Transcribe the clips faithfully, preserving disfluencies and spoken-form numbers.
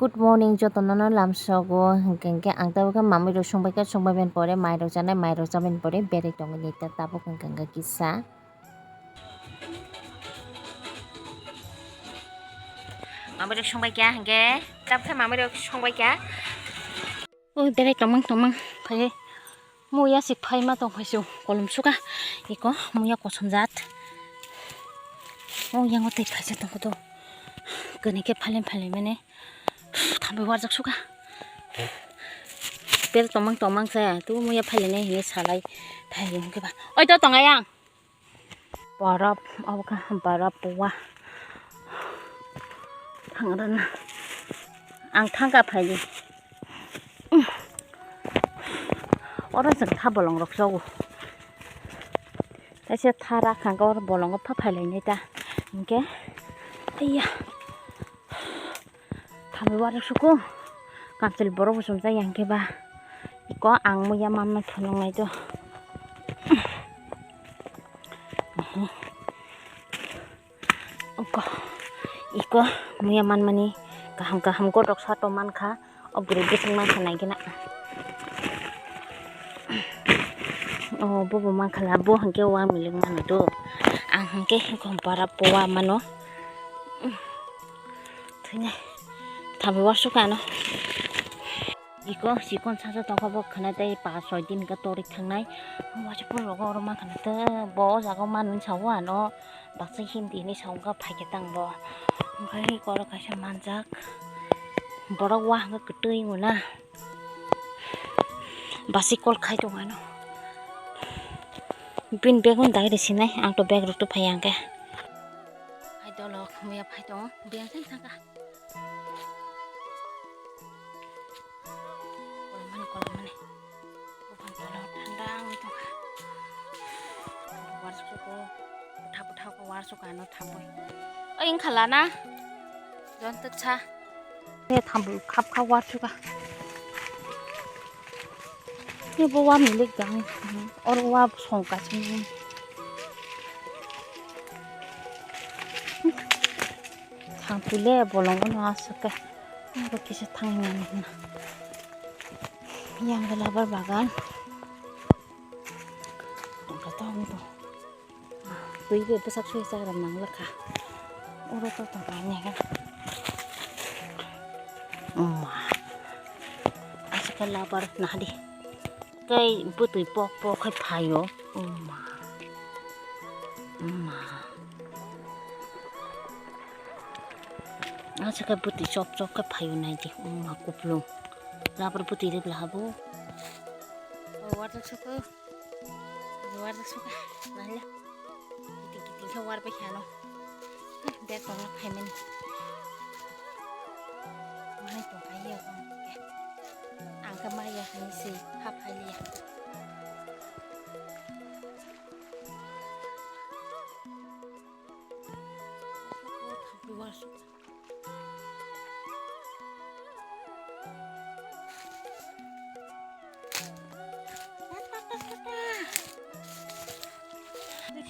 Good morning, jotono no lamsogo. Hwnkhe hwnkhe ang tabuk khe mamui rok songbai khe, songbai mani pore mai rok chanai, mai rok chamani pore berai tongwi nai ta tabuk hwnkhe hwnkhe kisa. Mamui rok songbai kha hwnkhe, tabuk khe mamui rok songbai kha. O berai tongmang tongmang phai. Muya si phaima tong phai su kolom suka. Iko muya kosom jat. O yango tei phaisa tong koto. Kani khe phalem phalem mene. Thambai warjak suka. Berai tongmang tongmang saya. Tu muya phalene hini salai. Phai yung ke ba. Oi to tong ayang. Borok obo khe borok wa thangrwna ang thangka phaidi. Oro chwng tha bolongrok chago. Kaisa tha rakha hwnkhe oro bolongo pha phailainai ta hinkhe. Aiya. Thambai warjak suku. Kamchwlwi borok bo chumjak ya hwnkhe ba. Iko ang muya manma phunuknai do. Iko, iko muya manmani kaham kaham godok sato mankha. O bwrwi bwswk mankha naigena. O bobo mankha la bo hwnkhe wa milik mano do. Ang hwnkhe iko bara powa mano. Thwinai. Thambai warsuka ano. Iko sikon sajo tongkha bo khwnai tei pas soi din hwnkhe torik thangnai. Waisa phuru rogo oro mankha na tei bo o jaga o manwi sawi ano. Baksa hindi hinwi sawi wngkha phaikhe tang bo. Hwnkhe iko oro kaisa manjak. Borok wa hwnkhe kwtwi wngwi na. Basi call khai tong ano. Bini bag no dai rw sinai ang to bag rwtwi phai ya hwnkhe. Hai dolok muya phai tongo biyang thang thangkha. Kolomani kolomani. Buphang tolo thanda wngwi tongkha. Warsuko bwtha bwtha ko warsuka ano thambwi. Oi wngkha lana. Jon twksa. Ne thambwi khap khap warsuka. Ni bo wa milik dang. Oro wa song kaisa. Thang pile bolong no aswk khe. Oro kisa thang nang na. Yang labar bagan. Tongkha tong tong. Twi bai bwsak sui chagra nang lakha. Oro to tong ai nega. Umma. Aswk khe labar nahadi. Tei bwtwi pok pok khai phaio. Umma. Umma. Aswk khe bwtwi chop chop khe phaio naidi. Umma kuplung. Labar bwtwi rwgla habo. Warjak suku. Warjak suka. Nahila. Kiting kiting khe war bai khano. Bag tongna phaimani. Mani tongkha ya khe. Ang khe maya hinwi se ha phailiya. War suka.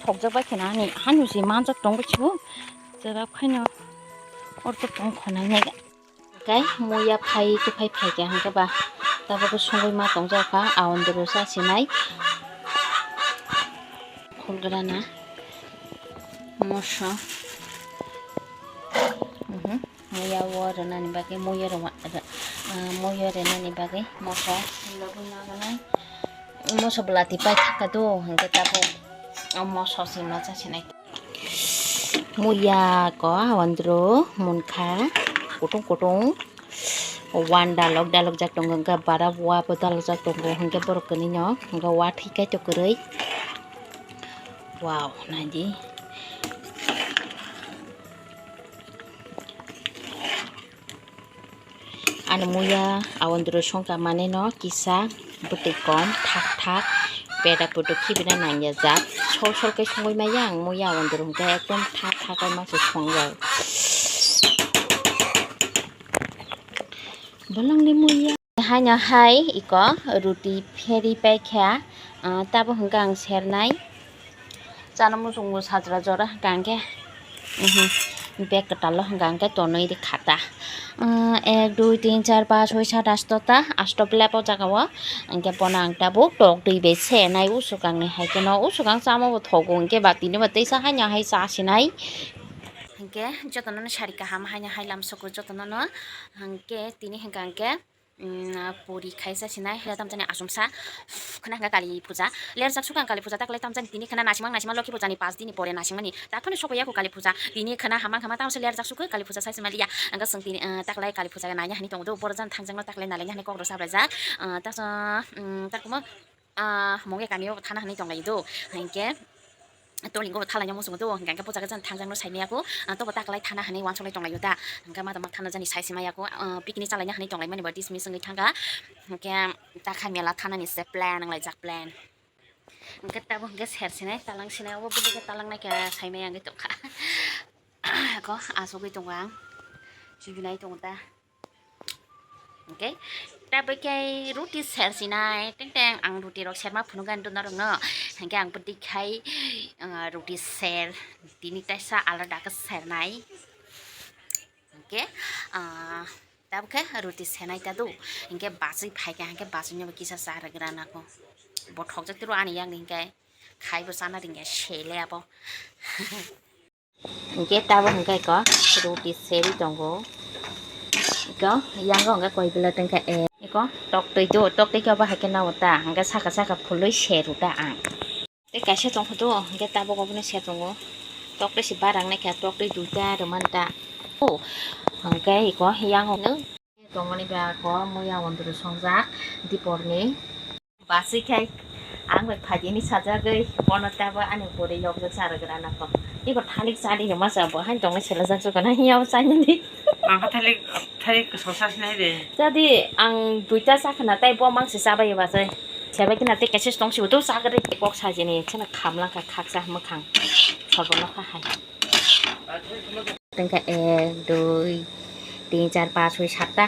Thokjak bai kheno ani hanu se manjak tong bai sibo. Jera khaino orto tong khonai nai. Kai muya phai khe phai phai khe hwnkhe ba tabuk songwi ma tongjak kha aondro sa sinai. Khulgrana moso. Mhm. Muya o rwnani bagwi, muya rwma-, rw-, ah, muya rwnani bagwi moso lobwi naganai. Moso bwlati paithakha do, hwnkhe tabuk o moso se macha sinai. Muya ko aondro munkha kutung kutung. Wan dalok dalok jak tongo, hwnkhe bara wa bo dalok jak tongo, hwnkhe borok kwnwi no, hwnkhe wa thwi kaitor kwrwi. Wow, naidi. Ani muya aondro songkha manwi no kisa bwtwi kom thak thak peda putu khibina nangya jak sol sol khe songwi maya ang muya aondro hwnkhe ekdom thak thak khe ma se songjak. Bolongni muya. Haino hai iko ruti pheri paikha, ah, tabo hwnkhe ang sernai. Chana muchungbo sajra jora hwnkha hwnkhe, mhm, Bag kwtal o hwnka hwnkhe tonwi rwkha ta. Umm, ek, dui, tin, char, panch, soi, sat, asto ta, asto plate o jaga o. Hwnkhe bono ang tabuk tok twi bai se nai usukang ni hai kheno, usukang chama bo thogo hwnkhe ba tini bo teisa haino hai cha sinai. Hwnkhe jotono no sari kaham haino hai lamsoko jotono no. Hwnkhe tini hwnka hwnkhe Umm, puri khaisa sinai, hwnkhe tamjani achomsa, khwna hwnkha Kali puja. Lerjak sukha ang Kali puja, taklai tamjani tini khwna naisingma naisingma Lokhi puja ni pas din ni pore naisingmani. Takhwno sokya kho Kali puja. Tini khwna hamang hama tamse lerjak sukha Kali puja sai se maliya. Ang swng tini, uh, taklai Kali puja naiya hani tongo do. Borok jan thangjak no taklai nalaina hani kok rw sabraijak. Uh, taso, umm, takhwno ah, Mongya kami o thana hinwi tonglaio do. Hinkhe tolingo bo thalai muchungo do. Hinkhe puja khe jani thangjak no sai maya kho. Ah, tobo taklai thana hinwi uansuk lai tonglaio da. Hinkhe ma tongma thana jani sai se maya kho. Ah, picnic chalaina hinwi tonglaimani bo dismiss wngwi thangkha. Hinkhe ta kha mela thanani se plan wnglaijak plan. Hinkhe tabuk hinkhe ser sinai, talang sinai, obo building khe talang naikhe sai maya wngwi tongkha. Ko asugwi tongo ang. Chubinai tongo ta. Hwnkhe tabuk khe ruti ser sinai, teng teng ang ruti rok serma phunukgani norokno. Hwnkhe ang bwtwi khai, ah, ruti ser, tini teisa alada khe sernai. Hwnkhe, ah, tabuk khe ruti senai ta do. Hwnkhe bachwi phaikha, hwnkhe bachwino bo kisa cha rwgrana kho. Bo thokjak tiro ani yakni hwnkhe khaibo chana ringya sele abo. Hwnkhe tabuk hwnkhe eko ruti serwi tongo. Eko yango hwnkhe koi pila tongkha e. Eko toktwi do, toktwi khe obo hai khe nao ta. Hwnkhe saka saka phulwi seru ta ang. Tei kaisa tongkha do, hwnkhe tabuk obono se tongo. Toktwi se barang naikha, toktwi duita rwmani ta. O, hwnkhe eko yango hwnwi. Tongmani ba ko muya wndru songjak diporni. Basui khai ang bai phaidi hinwi sajagwi bono tabo ani bwrwi yokjak cha rwgrana kho. Iko thalik chadi hinwi masa bo haino tongwi selajak suka na hiya o chainani. Ang kha thalik, thalik kosong sa sinai de. Jadi ang duita chakhna tei bo mangsi chabai basai. Sebai kina tei kaisa tong sibo to chagri kok sajini chana khamlangkha khaksa mwkhang. Sobo nokha hai. Tengka ek, dui, tin, char, panch, soi, satta.